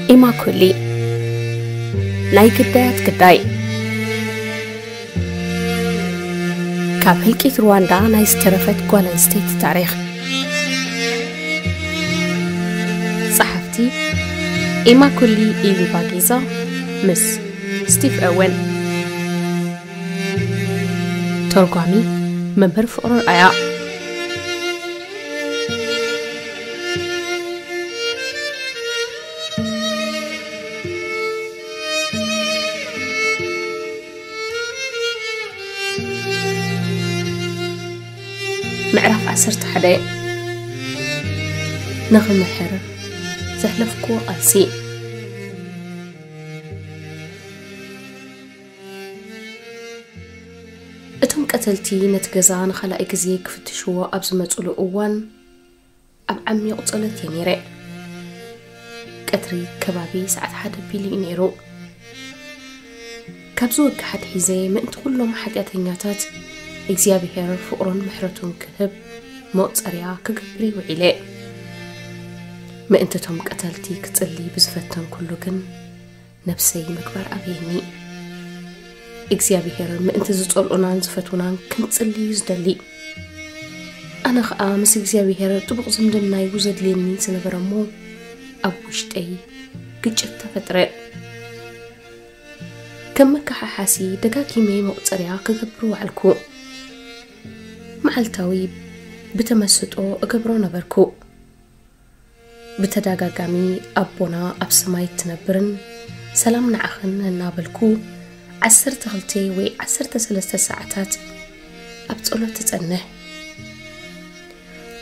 ኢማኩሊ፣ ናይ ግዳያት ግዳይ። ካብ ህልቂት ሩዋንዳ ናይ ዝተረፈት ጓል ኣንስተይቲ ታሪኽ። ጸሓፍቲ ኢማኩሊ ኢሊባጊዛ ምስ ስቲቭ ኦወን። ተርጓሚ መምህር ፍቕሩ ኣርኣያ። ምዕራፍ ዓሰርተ ሓደ። ንኽምሕር ዘሕለፍኩዎ ቃልሲ። እቶም ቀተልቲ ነቲ ገዛ ንኻልኣይ ግዜ ክፍትሽዎ ኣብ ዝመጹሉ እዋን፣ ኣብ ዓሚቕ ጸሎት እየ ነይረ። ቀትሪ ከባቢ ሰዓት ሓደ ቢሉ እዩ ነይሩ። ካብዚ ወግሓት ሒዘ ምእንቲ ኩሎም ሓጢኣተኛታት እግዚኣብሔር ፍቕሩን ምሕረቱን ክህብ መቑጸርያ ክገብር እየ ውዒለ። ምእንቲ እቶም ቀተልቲ ክጽሊ ብዝፈተንኩሉ ግን፣ ነብሰይ ምግባር ኣበየኒ። እግዚኣብሔር ምእንቲ ዝጸልኡናን ዝፈትዉናን ክንጽሊ እዩ ዝደሊ። ኣነ ኸኣ ምስ እግዚኣብሔር ጥቡቕ ዝምድና እዩ ዘድልየኒ ዝነበረ እሞ፣ ኣብ ውሽጠይ ግጭት ተፈጥረ። ከም መከሓሓሲ ደጋጊመ መቑጸርያ ክገብር ወዓልኩ። መዓልታዊ ብተመስጦ እገብሮ ነበርኩ። ብተደጋጋሚ ኣቦና ኣብ ሰማይ እትነብርን ሰላም ንዓኽን እናበልኩ ዓሰርተ ክልተ ወይ ዓሰርተ ሰለስተ ሰዓታት ኣብ ጸሎት እጸንሕ።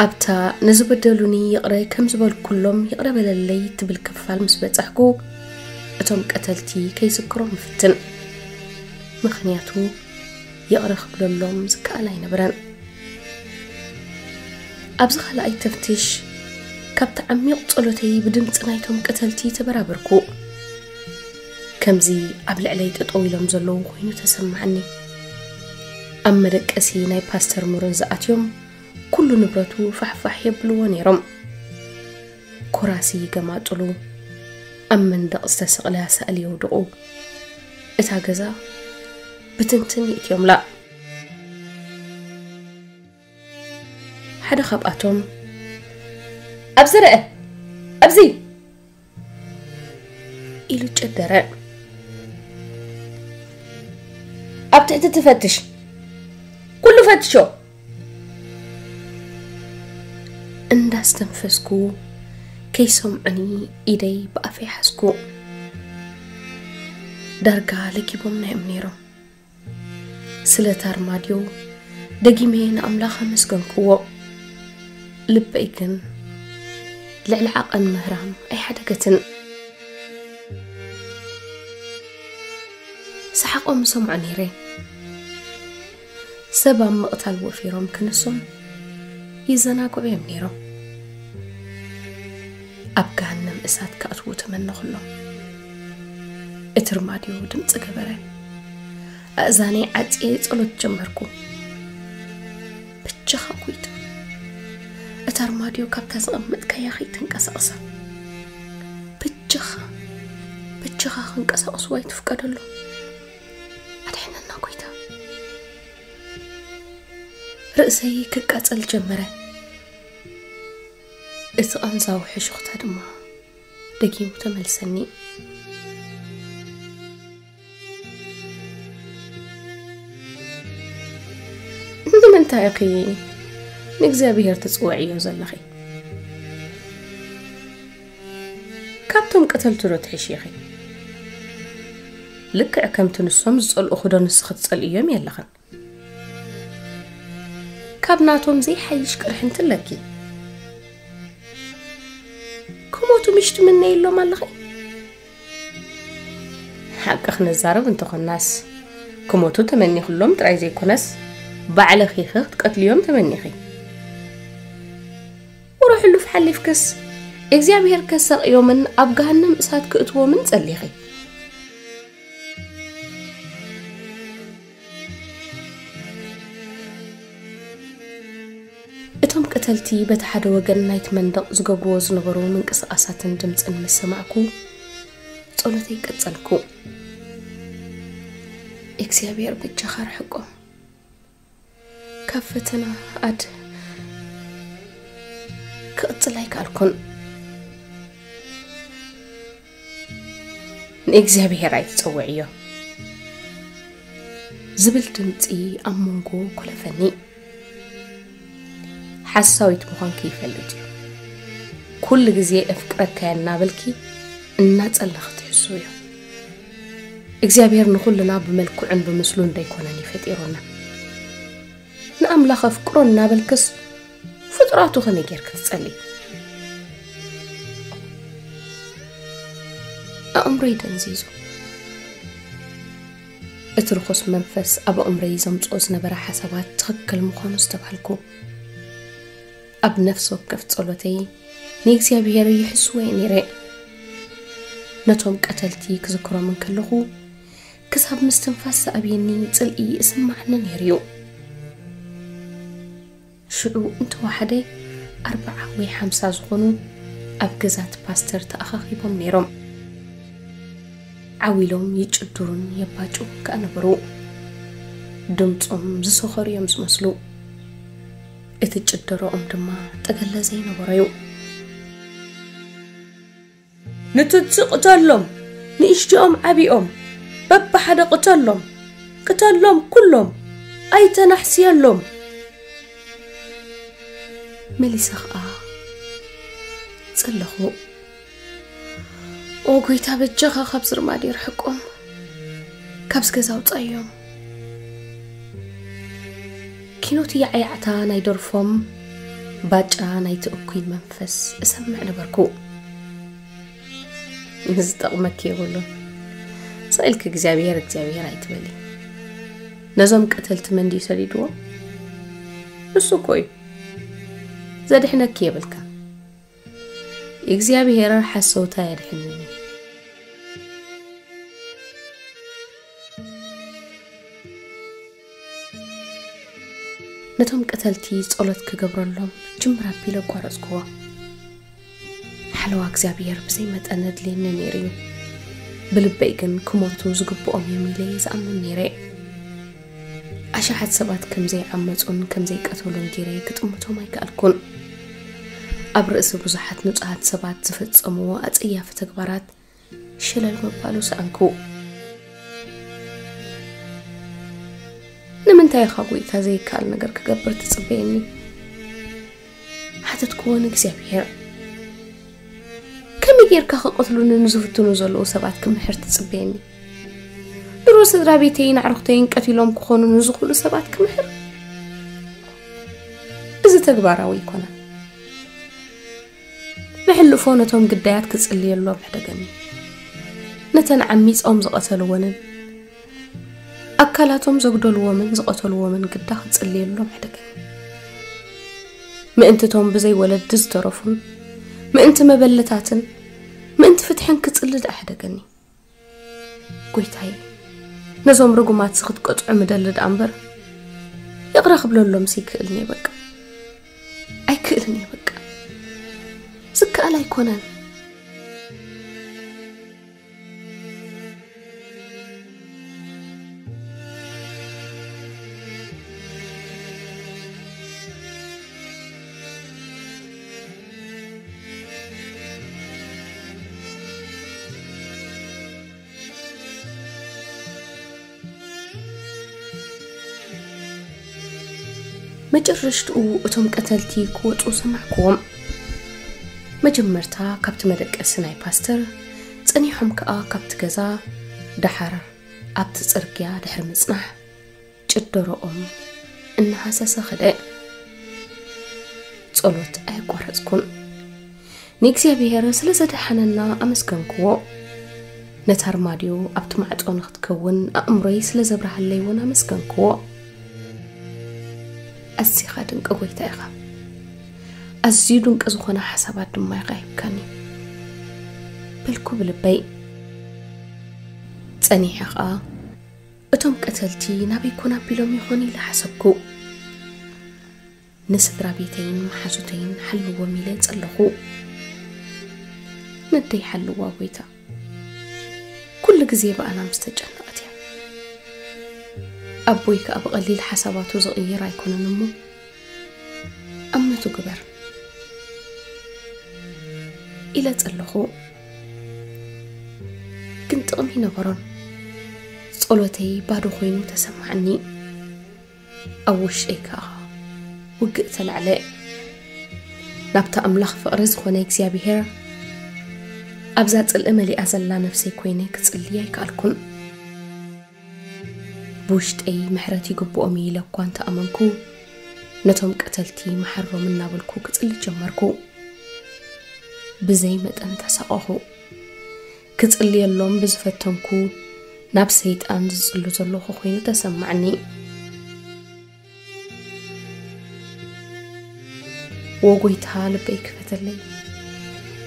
ኣብታ ንዝበደሉኒ ይቕረ ከም ዝበልኩሎም ይቕረ በለለይ ትብል ክፋል ምስ በጻሕኩ፣ እቶም ቀተልቲ ከይዝክሮም እፍትን። ምኽንያቱ፣ ይቕረ ክብለሎም ዝከኣል ኣይነበረን። ኣብዚ ካልኣይ ተፍትሽ፣ ካብቲ ዓሚቕ ጸሎተይ ብድምጺ ናይቶም ቀተልቲ ተበራበርኩ። ከምዚ ኣብ ልዕለይ ጠጠው ኢሎም ዘለዉ ኮይኑ ተሰማዓኒ። ኣብ መደቀሲ ናይ ፓስተር ሙርን ዝኣትዮም፣ ኩሉ ንብረቱ ፋሕፋሕ የብልዎ ነይሮም። ኮራሲ ይገማጥሉ፣ ኣብ መንደቕ ዝተሰቕለ ኣሳእል የውድቑ። እታ ገዛ ብትንትን የእትዮምላ። ሓደ ካብኣቶም፣ "ኣብዚ ርአ፣ ኣብዚ!" ኢሉ ጨደረ። "ኣብ ትሕቲ ትፈትሽ፣ ኩሉ ፈትሾ!" እንዳስተንፈስኩ ከይሰምዑኒ ኢደይ ብኣፈይ ሓዝኩ። ዳርጋ ለጊቦምና እዮም ነይሮም። ስለቲ ኣርማድዮ ደጊመ ንኣምላኽ ኣመስገንክዎ። ልበይ ግን ልዕሊ ዓቐን ምህራም ኣይሓደገትን። ሰሓቖም እሰምዖ ነይረ። ሰብ ኣብ ምቕታል ወፊሮም ክንሶም ይዘናግዑ እዮም ነይሮም። ኣብ ገሃነም እሳት ክኣትዉ ተመነኹሎም። እቲ ኣርማድዮ ድምፂ ገበረ። ኣእዛነይ ዓፅየ ጸሎት ጀመርኩ። "በጃኻ ጎይታ፣ እታ ኣርማድዮ ካብታ ዘቐመጥካያ ከይተንቀሳቕሳ። በጃኻ፣ በጃኻ ክንቀሳቐስዋ ኣይትፍቀደሎም። ኣድሕነና ጎይታ።" ርእሰይ ክቃጸል ጀመረ። እቲ ቃንዛዊ ሕሹኽታ ድማ ደጊሙ ተመልሰኒ። ንምንታይ ኢኺ ንእግዚኣብሔር ትጽውዕዮ ዘለኺ? ካብቶም ቀተልቲ ዶ ትሕሺ ኢኺ? ልክዕ ከምቲ ንሶም ዝጸልኡኺ ዶ ንስኺ ትጸልእዮም የለኽን? ካብ ናቶም ዘይሓይሽ ቅርሕንቲ ኣለኪ። ክሞቱ ምሽ ትምነይሎም ኣለኺ? ሓቂ ክንዛረብ እንተኾናስ፣ ክሞቱ ተመኒኽሎም ጥራይ ዘይኮነስ፣ ባዕልኺ ኸ ክትቀትልዮም ተመኒኺ። ወረ ሕሉፍ ሓሊፍክስ፣ እግዚኣብሔር ከሳቕዮምን ኣብ ገሃነም እሳት ክእትዎምን ጸሊኺ። እቶም ቀተልቲ በቲ ሓደ ወገን ናይቲ መንደቕ ዝገብርዎ ዝነበሩ ምንቅስቓሳትን ድምጽን ምስ ሰማዕኩ፣ ጸሎተይ ቀጸልኩ። እግዚኣብሔር በጃኻ ርሕቆም። ካብ ፈተና ኣድ-፣ ክቕጽል ኣይከኣልኩን። ንእግዚኣብሔር ኣይትጸውዕዮ ዝብል ድምጺ ኣብ መንጎ ኮለፈኒ። ሓሳዊት ምዃንኪ ይፈልጥ እዩ። ኩሉ ግዜ እፍቅረካየ እናበልኪ እናጸለኺ ትሕስው እዩ። እግዚኣብሔር ንኹልና ብመልክዑን ብምስሉን ደይኮነን እዩ ፈጢሩና። ንኣምላኽ ኣፍቅሮ እናበልክስ ፍጡራቱ ከመይ ጌርኪ ትጸሊ? ኣእምሮይ ደንዚዙ። እቲ ርኹስ መንፈስ ኣብ ኣእምሮይ ዘምጽኦ ዝነበረ ሓሳባት ትኽክል ምዃኑ ኣስተብሃልኩ። ኣብ ነፍሲ ወከፍ ጸሎተይ ንእግዚኣብሔር ይሕስዎ እየ ነይረ። ነቶም ቀተልቲ ክዝክሮም እንከለኹ፣ ክሳብ ምስትንፋስ ዝኣብየኒ ጽልኢ ይስምዓኒ ነይሩ እዩ። ሽዑ እንተወሓደ ኣርብዓ ወይ ሓምሳ ዝኾኑ ኣብ ገዛት ፓስተር ተኣኻኺቦም ነይሮም። ዓው ኢሎም ይጭድሩን የባጭዉን ከኣ ነበሩ። ድምጾም ዝሰኸሩ እዮም ዝመስሉ። እቲ ጭደረኦም ድማ ጠገለ ዘይነበሮ እዩ። ንትትሲ ቅተሎም፣ ንእሽቲኦም ዓቢኦም፣ በብሓደ ቅተሎም፣ ቅተሎም ኩሎም፣ ኣይተናሕስየሎም። መሊሰ ኸኣ ጸለኹ። ኦ ጎይታ፣ በጃኻ ካብዚ ርማድ የርሕቆም፣ ካብዚ ገዛ ኣውጻዮም። ኪኖት ያዕያዕታ ናይ ደርፎም፣ ባጫ ናይቲ እኩይ መንፈስ እሰምዕ ነበርኩ። ዝጠቕመኪ የብሉን። ስቕ ኢልኪ እግዚኣብሔር እግዚኣብሔር ኣይትበሊ። ነዞም ቀተልቲ መን ድዩ ሰዲድዎም? ንሱ እኮ እዩ። ዘድሕነኪ የብልካ። እግዚኣብሔር ሓሰውታ የድሕንኒ። ነቶም ቀተልቲ ጸሎት ክገብረሎም ጅምር ኣቢለ ኣቋረጽክዎ። ሓለዋ እግዚኣብሔር ብዘይ መጠን ኣድልየኒ ነይሩ እዩ። ብልበይ ግን ክሞቱ ዝግብኦም እዮም ኢለ እየ ዝኣምን ነይረ። ኣሽሓት ሰባት ከም ዘይዓመጹን ከም ዘይቀተሉን ገይረ ክጥምቶም ኣይከኣልኩን። ኣብ ርእሲ ብዙሓት ንጹሃት ሰባት ዝፈጸምዎ ኣጸያፊ ተግባራት ሸለል ምባሉ ሰኣንኩ። ንምንታይ ኢኻ ጎይታ ዘይከኣል ነገር ክገብር ትጽበየኒ? ሓተትክዎ ንእግዚኣብሔር። ከመይ ጌርካ ክቐትሉኒ ንዝፍትኑ ዘለዉ ሰባት ክምሕር ትጽበየኒ? ድሮ ስድራ ቤተይን ኣዕሩኽተይን ቀቲሎም ክኾኑ ንዝኽእሉ ሰባት ክምሕር? እዚ ተግባራዊ ኣይኮነን። ብሕልፎ ነቶም ግዳያት ክጽልየሎም ሕደገኒ። ነተን ዓሚጾም ዝቐተልወንን ኣካላቶም ዘጉደልዎምን ዝቐተልዎምን ግዳ ክጽልየሎም ሕደገኒ። ምእንቲ እቶም ብዘይ ወለዲ ዝተረፉን፣ ምእንቲ መበለታትን፣ ምእንቲ ፍትሕን ክጽሊ ደኣ ሕደገኒ። ጎይታይ፣ ነዞም ርጉማትሲ ክትቀጽዖም እደሊ ደኣ እምበር፣ ይቕረ ክብለሎምሲ ኣይክእልን እየ በቃ። ኣይክእልን እየ በቃ። ዝከኣል ኣይኮነን። መጨረሽትኡ እቶም ቀተልቲ ክወጹ ሰማዕክዎም። መጀመርታ ካብቲ መደቀሲ ናይ ፓስተር፣ ጸኒሖም ከኣ ካብቲ ገዛ፣ ደሓር ኣብቲ ጽርግያ ድሕሪ ምጽናሕ፣ ጭደረኦም እናሃሰሰ ኸደ። ጸሎት ኣየቋረጽኩን። ንእግዚኣብሔር ስለ ዘድሓነና ኣመስገንክዎ። ነታ ኣርማድዮ ኣብቲ ማዕጾ ንኽትከውን ኣእምሮይ ስለ ዘብርሃለይ እውን ኣመስገንክዎ። ኣዚኻ ድንቂ ጐይታ ኢኻ። ኣዝዩ ድንቂ ዝኾነ ሓሳባት ድማ ኢኻ ሂብካኒ። በልኩ ብልበይ። ጸኒሐ ኸኣ፣ እቶም ቀተልቲ ናበይ ኮን ኣቢሎም ይኾን ኢለ ሓሰብኩ። ንስድራ ቤተይን መሓዙተይን ሓልዎም ኢለ ጸለኹ። ነደይ ሓልዋ ጐይታ። ኩሉ ግዜ ብኣና ምስ ተጨነቐት እያ። ኣቦይ ከኣ ብቐሊል ሓሳባቱ ዝቕይር ኣይኮነን እሞ፣ ኣመቱ ግበር ኢለ ጸለኹ። ግን ጥቕሚ ይነበሮን። ጸሎተይ ባዶ ኮይኑ ተሰማዓኒ። ኣብ ውሽጠይ ከኣ ውግእ ተላዕለ። ናብታ ኣምላኽ ፍቕሪ ዝኾነ እግዚኣብሄር ኣብዛ ጽልኢ መሊኣ ዘላ ነፍሰይ ኮይነ ክጽሊ ኣይከኣልኩን። ብውሽጠይ ምሕረት ይግብኦም እዩ ኢለ እኳ እንተኣመንኩ፣ ነቶም ቀተልቲ መሓሮም እናበልኩ ክጽሊ ጀመርኩ። ብዘይ መጠን ተሳቐኹ። ክጽልየሎም ብዝፈተንኩ፣ ናብ ሰይጣን ዝጽሉ ዘለኹ ኮይኑ ተሰማዕኒ። "ወ ጎይታ፣ ልበይ ክፈተለይ፣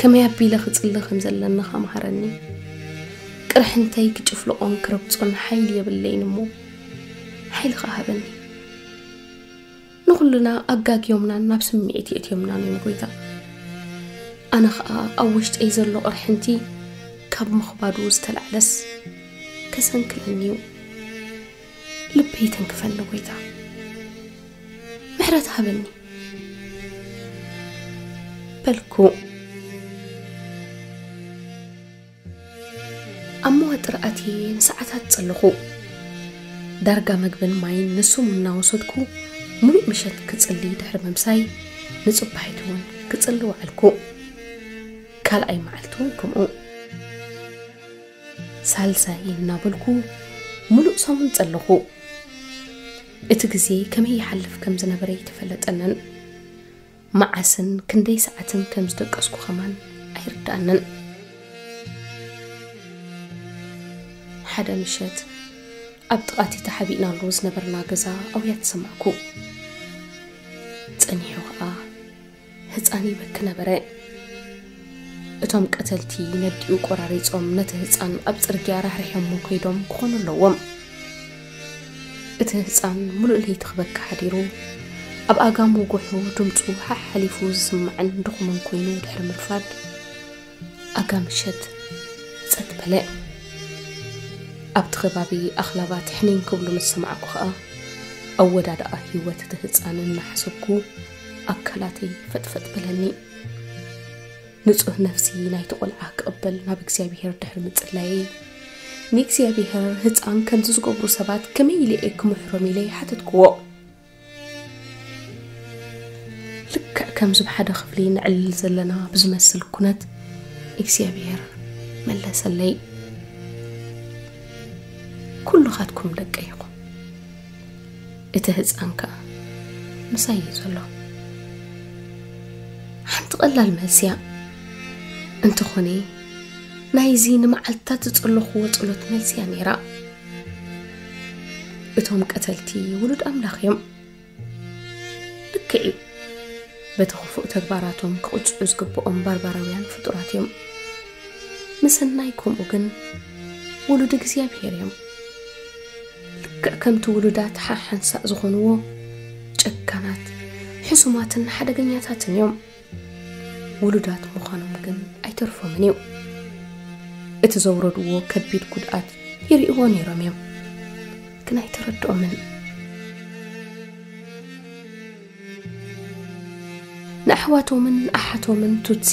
ከመይ ኣቢለ ክጽሊ ከም ዘለኒ ከኣ መሃረኒ። ቅርሕንተይ ክጭፍልቖን ክረግጾን ሓይሊ የብለይን እሞ፣ ሓይሊ ከኣ ሃበኒ። ንኹልና ኣጋግዮምናን ናብ ስምዒት የእትዮምናን እዮም ጎይታ። ኣነ ኸኣ ኣብ ውሽጠይ ዘሎ ቅርሕንቲ ካብ ምኽባዱ ዝተላዕለስ ከሰንክለኒ እዩ። ልበይ ተንክፈኒ ጎይታ፣ ምሕረት ሃበኒ" በልኩ። ኣብ መዋጥር ኣትየ ንሰዓታት ጸለኹ። ዳርጋ መግብን ማይን ንስሙ እናወሰድኩ፣ ምሉእ ምሸት ክጽሊ ድሕሪ ምምሳይ፣ ንጽባሒቱ እውን ክጽሊ ወዓልኩ። ካልኣይ መዓልቲ እውን ከምኡ። ሳልሳይ እናበልኩ፣ ምሉእ ሰሙን ጸለኹ። እቲ ግዜ ከመይ ይሓልፍ ከም ዝነበረ ኣይተፈለጠንን። መዓስን ክንደይ ሰዓትን ከም ዝደቀስኩ ኸማን ኣይርድኣንን። ሓደ ምሸት ኣብ ጥቓ እቲ ተሓቢእናሉ ዝነበርና ገዛ ኣውያት ሰማዕኩ። ጸኒሑ ኸኣ ህጻን ይበኪ ነበረ። እቶም ቀተልቲ ነዲኡ ቆራሪጾም ነቲ ህጻን ኣብ ጽርግያ ራሕሪሖሞ ከይዶም ክኾኑ ኣለዎም። እቲ ህጻን ምሉእ ለይቲ ክበኪ ሓዲሩ፣ ኣብ ኣጋም ወጉሑ ድምጹ ሓሓሊፉ ዝስማዕን ድኹምን ኮይኑ ድሕሪ ምርፋድ፣ ኣጋ ምሸት ጸጥ በለ። ኣብቲ ከባቢ ኣኽላባት ሕኒን ክብሉ ምስ ሰማዕኩ ኸኣ፣ ኣወዳድኣ ህይወት እቲ ህጻን እናሓሰብኩ ኣካላተይ ፈጥፈጥ በለኒ። ንጹህ ነፍሲ ናይቲ ቆልዓ ክቕበል ናብ እግዚኣብሄር ድሕሪ ምጽላየይ፣ ንእግዚኣብሄር ህጻን ከምዚ ዝገብሩ ሰባት ከመይ ኢለ እየ ክምሕሮም ኢለ ሓተትክዎ። ልክዕ ከምዚ ብሓደ ክፍሊ ነዕልል ዘለና ብዝመስል ኩነት እግዚኣብሄር መለሰለይ። ኩልኻትኩም ደቀይ ኢኹም። እቲ ህጻን ከኣ ምሳይ እዩ ዘሎ። ሓንቲ ቀላል መልሲ እያ። እንተኾነ ናይዚ ንመዓልትታት ዝጸለኽዎ ጸሎት መልሲ እያ ነይራ። እቶም ቀተልቲ ውሉድ ኣምላኽ እዮም። ልክዕ እዩ። በቲ ክፉእ ተግባራቶም ክቕጽዑ ዝግብኦም ባርባራውያን ፍጡራት እዮም። ምሰናይ ከምኡ ግን ውሉድ እግዚኣብሄር እዮም። ልክዕ ከምቲ ውሉዳት ሓሓንሳእ ዝኾንዎ ጨካናት፣ ሕሱማትን ሓደገኛታትን እዮም። ውሉዳት ምዃኖም ግን ኣይተርፎምን እዩ። እቲ ዘውረድዎ ከቢድ ጉድኣት ይርእይዎ ነይሮም እዮም፣ ግን ኣይተረድኦምን። ንኣሕዋቶምን ኣሓቶምን ቱትሲ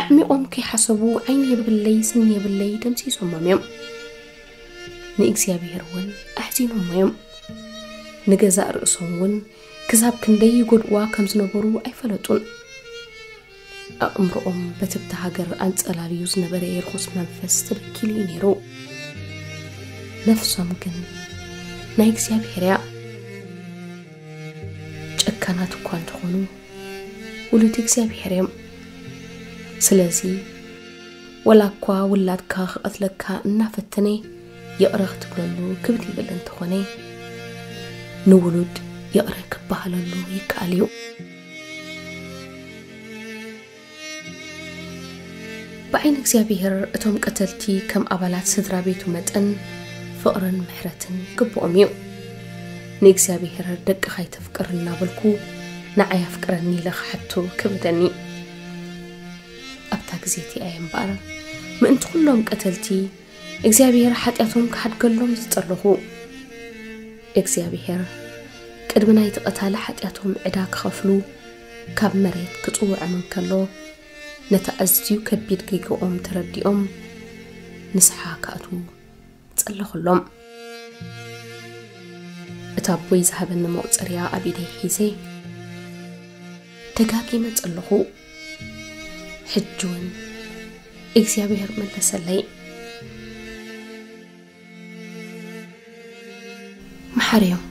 ኣዕሚቖም ከይሓሰቡ ዓይኒ የብለይ ስኒ የብለይ ደምሲሶሞም እዮም። ንእግዚኣብሄር እውን ኣሕዚኖሞ እዮም። ንገዛእ ርእሶም እውን ክሳብ ክንደይ ይጎድእዋ ከም ዝነበሩ ኣይፈለጡን። ኣእምሮኦም በቲ ብቲ ሃገር ኣንጸላልዩ ዝነበረ ርኹስ መንፈስ ተበኪሉ እዩ ነይሩ። ነፍሶም ግን ናይ እግዚኣብሄር እያ። ጨካናት እኳ እንተኾኑ ውሉድ እግዚኣብሄር እዮም። ስለዚ ወላ እኳ ውላድካ ክቐትለካ እናፈተነ ይቕረ ክትብለሉ ክብድ ይብል እንተኾነ፣ ንውሉድ ይቕረ ክበሃለሉ ይከኣል እዩ። ብዓይኒ እግዚኣብሄር እቶም ቀተልቲ ከም ኣባላት ስድራ ቤቱ መጠን ፍቕርን ምሕረትን ይግብኦም እዩ። ንእግዚኣብሄር ደቅኻ ኣይተፍቅር እናበልኩ ንዓይ ኣፍቅረኒ ኢለ ክሓቶ ከበደኒ። ኣብታ ግዜ እቲኣ እየ እምበኣር ምእንቲ ኩሎም ቀተልቲ እግዚኣብሔር ሓጢኣቶም ክሓድገሎም ዝጸለኹ፣ እግዚኣብሔር ቅድሚ ናይቲ ቀታሊ ሓጢኣቶም ዕዳ ክኸፍሉ ካብ መሬት ክጽውዖም እንከሎ፣ ነቲ ኣዝዩ ከቢድ ጌግኦም ተረዲኦም ንስሓ ክኣትዉ ጸለኹሎም። እታ ኣቦይ ዝሃበኒ መቑጸርያ ኣብ ኢደይ ሒዘ ደጋጊመ ጸለኹ። ሕጂ እውን እግዚኣብሔር መለሰለይ። መሓር እዮም።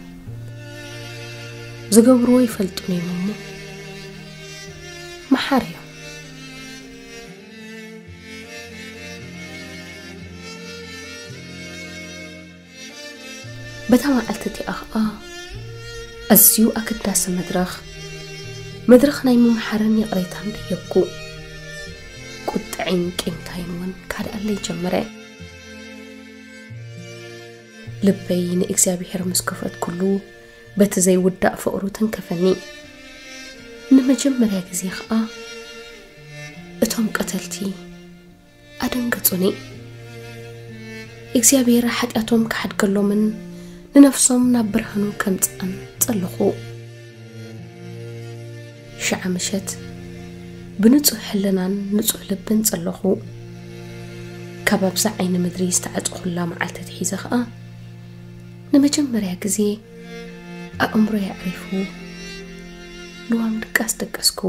ዝገብርዎ ይፈልጡን እዮም እሞ መሓር እዮም። በታ መዓልቲ እቲኣ ኸኣ ኣዝዩ ኣገዳሲ መድረኽ፣ መድረኽ ናይ ምምሓርን ይቕሬታን ደየብኩ። ቁጥዐይን ቂምታይን እውን ካልኣለይ ጀመረ። ልበይ ንእግዚኣብሔር ምስ ከፈትኩሉ፣ በቲ ዘይውዳእ ፍቕሩ ተንከፈኒ። ንመጀመርያ ግዜ ኸኣ እቶም ቀተልቲ ኣደንገጹኒ። እግዚኣብሔር ሓጢኣቶም ክሓድገሎምን ንነፍሶም ናብ ብርሃኑ ከምጽኣን ጸለኹ። ሽዓ ምሸት ብንጹህ ሕልናን ንጹህ ልብን ጸለኹ። ካብ ኣብዛ ዓይኒ ምድሪ ዝተዓጸኹላ መዓልቲ ኣትሒዘ ኸኣ ንመጀመርያ ግዜ ኣእምሮይ ኣዕሪፉ ልዋም ድቃስ ደቀስኩ።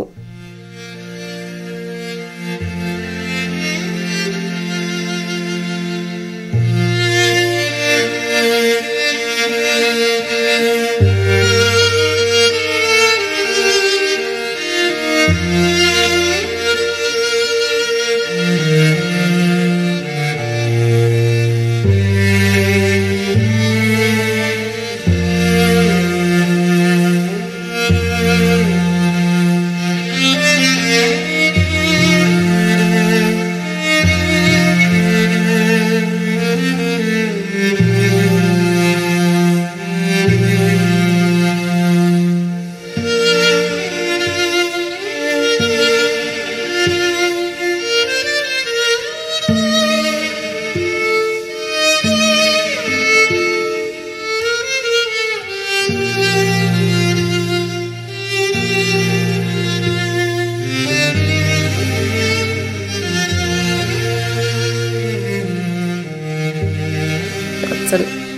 ይቕጽል።